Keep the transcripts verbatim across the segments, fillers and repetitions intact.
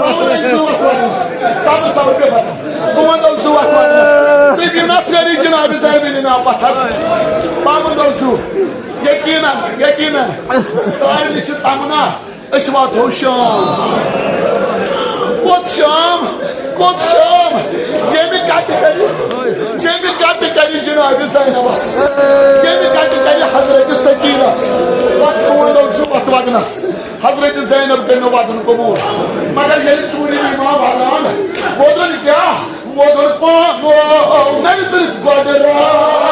بہٕ وَنہٕ زٕ وَتھ وَنَس۔ صبر، صبر، بیٚہہ پَتھَر۔ بہٕ وَنہٕ زٕ وَتھ وَنَس۔ تُہۍ بِہِو نا سٲری جناب زینبِ ناو پَتھَر۔ بہٕ وَنہٕ زٕ۔ یقیناً، یقیناً۔ سارنٕے چھِ تمنا۔ أسۍ واتو شام۔ کوٚت شام؟ کوٚت شام؟ ییٚمہِ کَتہِ کَرِ، ییٚمہِ کَتہِ کَرِ جناب زینبَس، ییٚمہِ کَتہِ کَرِ حضرت سکینَس۔ بس تُہُنٛد اوس زٕ وَتھ وَدنَس۔ حضرت زینب کٔرِو وَدُن قبول۔ مگر ییٚلہِ ژوٗرِ اِمام وَدان، ووٚدُن کیٛاہ؟ ووٚدُن پان، ووٚدُن گۄڈٕ راز۔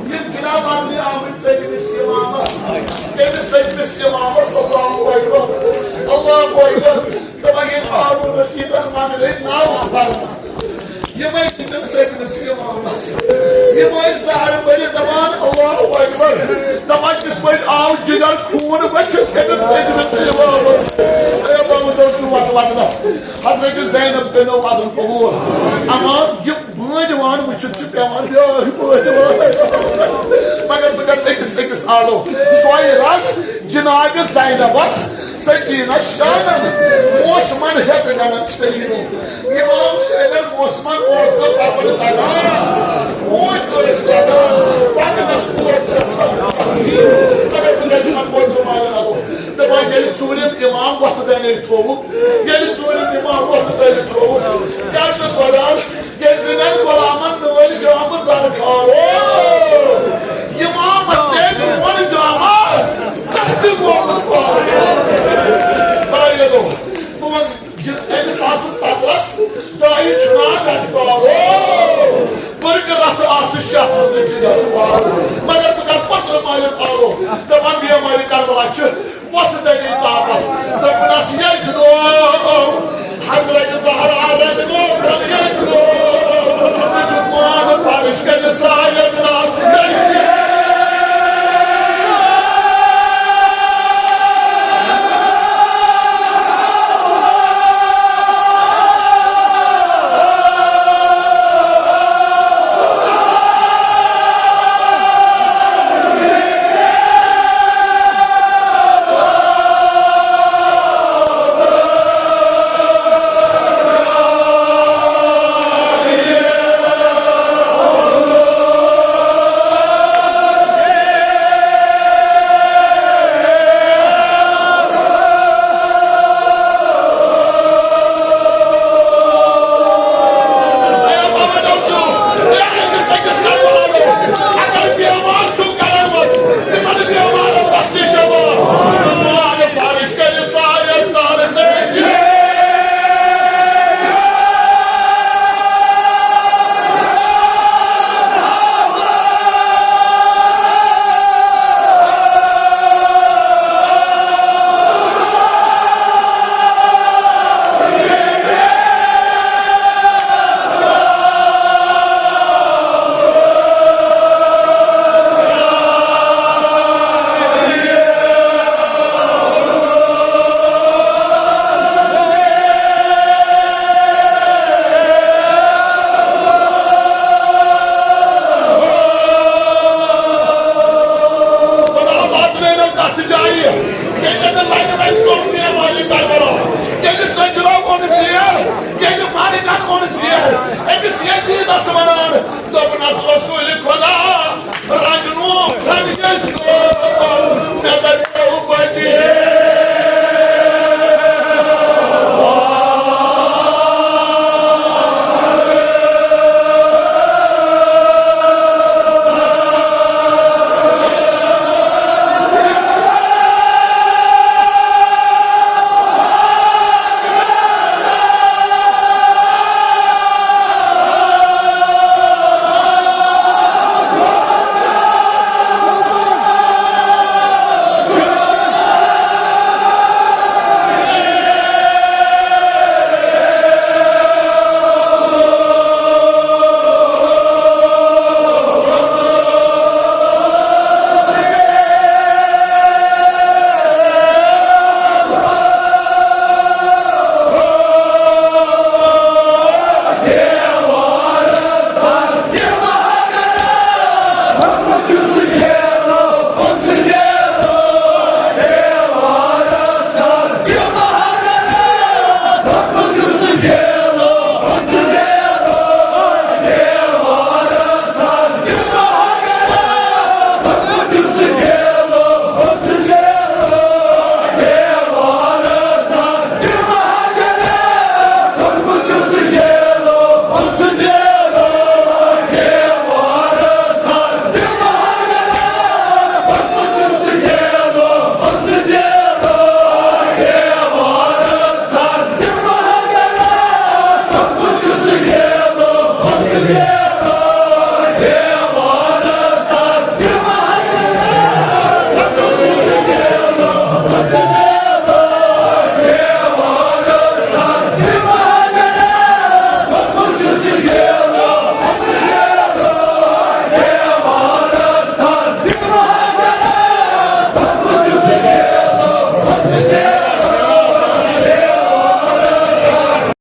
یِم جناب وۄنۍ آمٕتۍ سٔتمِس اِمامَس، تٔمِس سٔتمِس اِمامَس، اللہ اکبر، اللہ اکبر۔ دَپان، ییٚلہِ ہارون رشیٖدَن منٛگنٲے نَو پَرنہٕ، یِمَے دِتِن سٔتمِس اِمامَس۔ یِم ٲسۍ زہر بٔرِتھ دَپان، اللہ اکبر۔ دَپان، کِتھ پٲٹھۍ آو جِگر خوٗن ؤسِتھ أمِس سٔتمِس اِمامَس؟ اے بابا، دوٚپ سُہ وَدٕ وَدنَس۔ حضرت زینب کٔرِو وَدُن قبول۔ اَما یِم بٲنۍ وان وٕچھِتھ چھِ پٮ۪وان بیٛاکھ بٲنۍ وان۔ مگر بہٕ کَرٕ أکِس أکِس آلو۔ سۄے رَز جناب زینبَس سکینہ شانَن موسمَن ہٮ۪تھ گَنَن شریٖرو۔ اِمام حسینَن موسمَن اوس نہٕ پَتہٕ لَگان۔ اوس نہٕ أسۍ لَگان۔ پَکنَس اوس گژھان۔ مگر بہٕ کَرٕ تِمَن وۄتھُن والٮ۪ن آلو۔ دَپان، ییٚلہِ ژوٗرِم اِمام وۄتھٕ دَنے تھوٚوُکھ، ییٚلہِ ژوٗرِم اِمام وۄتھٕ دَنے تھوٚوُکھ، کیٛاہ چھُس وَنان؟ ییٚلہِ زَن غلامَن نٲلۍ جامہٕ زَرٕ کھارو، اِمامَس تہِ نوٗن جامہٕ تَتھ تہِ گوٚمُت پارو۔ بَڑا یہِ گوٚو۔ بہٕ وَنہٕ، جِ-، أمِس آسہٕ صدرَس دایہِ چُنان اَتہِ پارو۔ بٔرکہٕ رَژھٕ آسہٕ شاہ سٕنٛزٕ جِگر پارو۔ مگر بہٕ کَرٕ پَتہٕ رُمالہِ پارو۔ دَپان، بیمارِ کربلا چھِ وۄتھٕ دَنے